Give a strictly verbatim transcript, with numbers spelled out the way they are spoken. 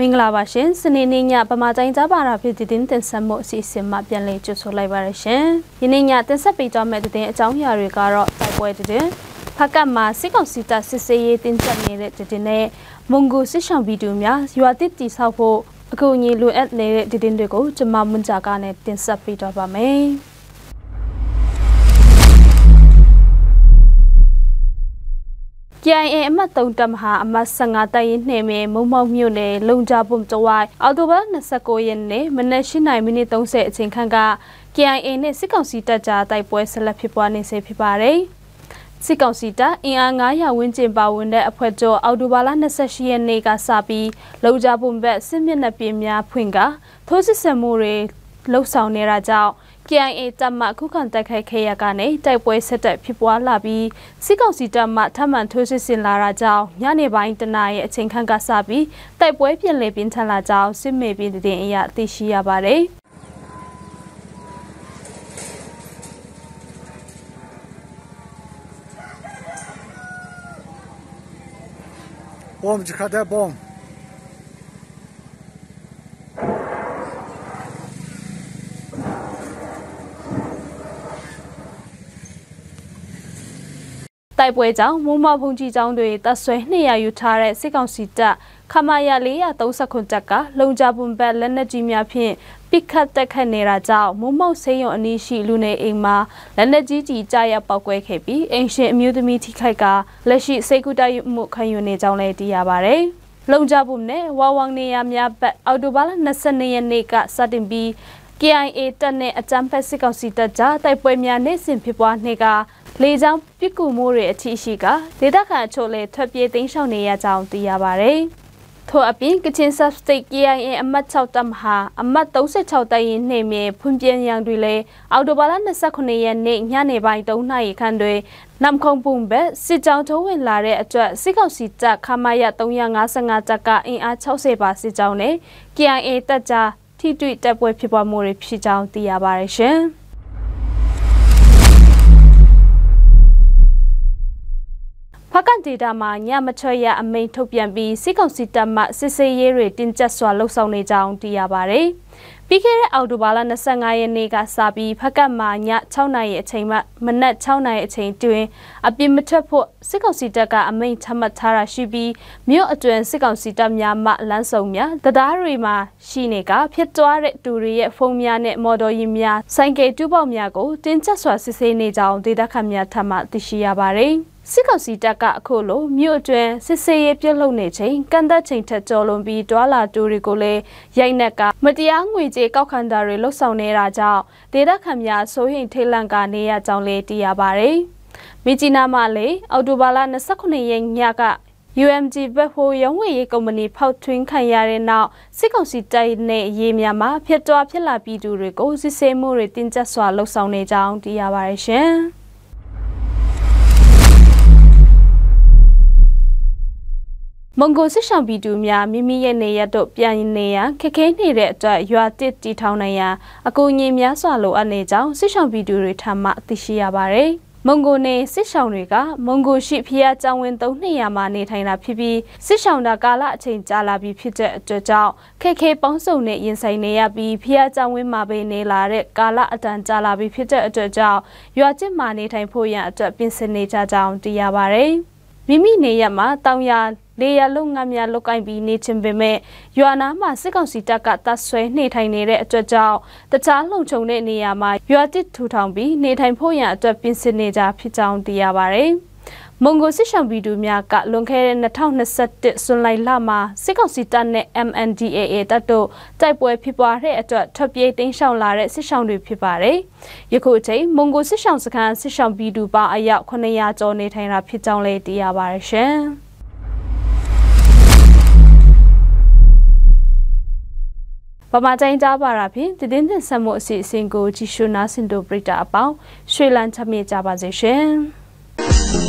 မင်္ဂလာပါရှင်။ စနေနေ့ည ဗမာတိုင်းကြားဘာသာဖြင့် သတင်းတင်ဆက်မှု အစီအစဉ်မှ ပြန်လည်ကြိုဆိုလိုက်ပါရရှင်။ ယနေ့ည တင်ဆက်ပေးသွားမယ့် သတင်းအကြောင်းအရာတွေကတော့ တိုက်ပွဲသတင်း၊ ဖားကန့်မှာ စစ်ကောင်စီတပ် စစ်ဆေးရေး တင်းကျပ်နေတဲ့ သတင်းနဲ့ မုံကိုစစ်ရှောင်ပြည်သူများ ရွာသစ်တည်ဆောက်ဖို့ အကူအညီလိုအပ်နေတဲ့ သတင်းတွေကို ကျွန်မ မွန်ဂျာကနဲ့ တင်ဆက်ပေးသွားပါမယ်။ KIA အမှတ် သုံး တပ်မဟာ၊ အမှတ် ဆယ့်ငါး တပ်ရင်းနယ်မြေ၊ မုံမောက်မြို့နယ်၊ လုံဂျာဘုံတဝိုက် အောက်တိုဘာလ နှစ်ဆယ့်ကိုးရက်နေ့ မနက် ရှစ်နာရီ မိနစ် သုံးဆယ် အချိန်ခန့်က KIA နဲ့ စစ်ကောင်စီတပ်ကြား တိုက်ပွဲ ဆက်လက်ဖြစ်ပွားနေဆဲ ဖြစ်ပါတယ်။ စစ်ကောင်စီတပ် အင်အား ငါးရာ ဝန်းကျင်ပါဝင်တဲ့ အဖွဲ့တို့ အောက်တိုဘာလ နှစ်ဆယ့်ရှစ်ရက်နေ့ကစပြီး လုံဂျာဘုံဘက် စစ်မျက်နှာပြင်များဖွင့်ကာ ထိုးစစ်ဆင်မှုတွေ လုပ်ဆောင်နေတာကြောင့် KIA တပ်မခုခံတိုက်ခိုက်ခဲ့ရာကနေ တိုက်ပွဲဆက်တိုက်ဖြစ်ပွားလာပြီး စစ်ကောင်စီတပ်မှ ထပ်မံထိုးစစ်ဆင်လာတာကြောင့် ညနေပိုင်း တစ်နာရီအချိန်ခန့်ကစပြီး တိုက်ပွဲပြန်လည်ပြင်းထန်လာကြောင်း စစ်မြေပြင်သတင်းအရ သိရှိရပါတယ်။ Bom jahkrat ai bom. တိုက်ပွဲကြောင့် မိုးမောက်ဘုန်းကြီးကျောင်းတွေ တပ်စွဲနေရာယူထားတဲ့ စစ်ကောင်စီတပ် ခမရ လေးရာသုံးဆယ့်ခုနစ် တပ်က လုံဂျာဘုံဘက် လက်နက်ကြီးများဖြင့် ပစ်ခတ်တိုက်ခိုက်နေတာကြောင့် မိုးမောက်ဆေးရုံအနီးရှိ လူနေအိမ်မှာ လက်နက်ကြီးကျည် ကျရောက်ပေါက်ကွဲခဲ့ပြီး အိမ်ရှင်အမျိုးသမီး ထိခိုက်ကာ လက်ရှိ ဆေးကုသမှု ခံယူနေကြောင်းလည်း သိရပါတယ်။ လုံဂျာဘုံနဲ့ ဝါဝေါင်နေရာများဘက် အောက်တိုဘာလ နှစ်ဆယ့်နှစ်ရက်နေ့က စတင်ပြီး KIA တပ်နဲ့ အကြမ်းဖက်စစ်ကောင်စီတပ်ကြား တိုက်ပွဲများ နေ့စဉ်ဖြစ်ပွားနေကာ လေကြောင်းပစ်ကူမှုတွေ အထိရှိကာ ဒေသခံအချို့လည်း ထွက်ပြေးတိမ်းရှောင်နေရကြောင်း သိရပါတယ်။ ထို့အပြင် ကချင် Sub-State KIA အမှတ် ခြောက် တပ်မဟာ၊ အမှတ် သုံးဆယ့်ခြောက် တပ်ရင်းနယ်မြေ ဖုန်ပြင်းယန်တွင်လည်း အောက်တိုဘာလ နှစ်ဆယ့်ခုနစ်ရက်နေ့ ညနေပိုင်း သုံးနာရီခန့်တွင် နမ်ခုံဘုံဘက် စစ်ကြောင်းထိုးဝင်လာတဲ့အတွက် စစ်ကောင်စီတပ် ခမရ သုံးရာငါးဆယ့်ငါး တပ်က အင်အား ခြောက်ဆယ်ပါ စစ်ကြောင်းနဲ့ KIA တပ်ကြား ထိတွေ့တိုက်ပွဲဖြစ်ပွားမှုတွေ ဖြစ်ကြောင်း သိရပါတယ်ရှင်။ ဖားကန့်ဒေသမှာ ညမထွက်ရအမိန့်ထုတ်ပြန်ပြီး စစ်ကောင်စီတပ်မှ စစ်ဆေးရေးတွေ တင်းကျပ်စွာ လုပ်ဆောင်နေကြောင်း သိရပါတယ်။ ပြီးခဲ့တဲ့ အောက်တိုဘာလ နှစ်ဆယ့်ငါးရက်နေ့ကစပြီး ဖားကန့်မှာ ည ခြောက်နာရီအချိန်မှ မနက် ခြောက်နာရီအချိန်တွင် အပြင်မထွက်ဖို့ စစ်ကောင်စီတပ်က အမိန့်ချမှတ်ထားတာရှိပြီး မြို့အတွင်း စစ်ကောင်စီတပ်များမှ လမ်းဆုံများ၊ တံတားတွေမှာ ရှိနေကာ ဖြတ်သွားတဲ့သူတွေရဲ့ ဖုန်းများနဲ့ မော်တော်ယာဉ်များ၊ ဆိုင်ကယ်တူးဘောက်များကို တင်းကျပ်စွာ စစ်ဆေးနေကြောင်း ဒေသခံများထံမှ သိရှိရပါတယ်။ စစ်ကောင်စီတပ်က အခုလို မြို့အတွင်း စစ်ဆေးရေးပြုလုပ်နေချိန် ကန့်သတ်ချိန်ထက် ကျော်လွန်ပြီး သွားလာသူတွေကိုလည်း ရိုက်နှက်ကာ မတရားငွေကြေးကောက်ခံတာတွေ လုပ်ဆောင်နေတာကြောင့် ဒေသခံများ စိုးရိမ်ထိတ်လန့်ကာ နေရကြောင်းလည်း သိရပါတယ်။ မြစ်ကြီးနားမှာလည်း အောက်တိုဘာလ နှစ်ဆယ့်ခုနစ်ရက်ညက UMG ဘက်ဖိုးရောင်းဝယ်ရေးကုမ္ပဏီ ဖောက်ထွင်းခံရတဲ့နောက် စစ်ကောင်စီတပ်နဲ့ ရဲများမှ ဖြတ်သွားဖြတ်လာပြည်သူတွေကို စစ်ဆေးမှုတွေ တင်းကျပ်စွာ လုပ်ဆောင်နေကြောင်း သိရပါတယ်ရှင်။ မုံကိုစစ်ရှောင်ပြည်သူများ မိမိရဲ့နေရပ်သို့ ပြန်နေရန် ခက်ခဲနေတဲ့အတွက် ရွာသစ်တည်ထောင်နိုင်ရန် အကူအညီများစွာ လိုအပ်နေကြောင်း စစ်ရှောင်ပြည်သူတွေထံမှ သိရှိရပါတယ်။ မုံကိုနေစစ်ရှောင်တွေက မုံကိုရှိဘုရားကျောင်းဝင်း သုံးနှစ်ရာမှာ နေထိုင်တာဖြစ်ပြီး စစ်ရှောင်တာ ကာလအချိန်ကြာလာပြီ ဖြစ်တဲ့အတွက်ကြောင့် ခက်ခဲပေါင်းစုံနဲ့ ရင်ဆိုင်နေရပြီး ဘုရားကျောင်းဝင်းမှာပဲ နေလာတဲ့ ကာလအတန်ကြာလာပြီ ဖြစ်တဲ့အတွက်ကြောင့် ရွာသစ်မှာ နေထိုင်ဖို့ရန်အတွက် ပြင်ဆင်နေကြကြောင်း သိရပါတယ်။ မိမိနေရပ်မှာ တောင်ယာ၊ လယ်ယာလုပ်ငန်းများ လုပ်ကိုင်ပြီး နေချင်ပေမဲ့ ရွာနားမှာ စစ်ကောင်စီတပ်က တပ်စွဲနေထိုင်နေတဲ့အတွက်ကြောင့် တခြားလုံခြုံတဲ့နေရာမှာ ရွာသစ်ထူထောင်ပြီး နေထိုင်ဖို့ရန်အတွက် ပြင်ဆင်နေကြဖြစ်ကြောင်း သိရပါတယ်။ မုံကိုစစ်ရှောင်ပြည်သူများက လွန်ခဲ့တဲ့ နှစ်ထောင်နှစ်ဆယ့်တစ် ဇူလိုင်လမှာ စစ်ကောင်စီတပ်နဲ့ MNDAA တပ်တို့ တိုက်ပွဲဖြစ်ပွားတဲ့အတွက် ထွက်ပြေးတိမ်းရှောင်လာတဲ့ စစ်ရှောင်တွေဖြစ်ပါတယ်။ ယခုအချိန် မုံကိုစစ်ရှောင်စခန်း စစ်ရှောင်ပြည်သူပေါင်း အယောက် ခုနစ်ရာကျော် နေထိုင်တာဖြစ်ကြောင်းလည်း သိရပါတယ်ရှင်။ ဗမာတိုင်းကြားဘာသာဖြင့် သတင်းတင်ဆက်မှု အစီအစဉ်ကို ကြည့်ရှုနားဆင်သူ ပရိသတ်အပေါင်း ရွှေလန်းချမ်းမြေ့ကြပါစေရှင်။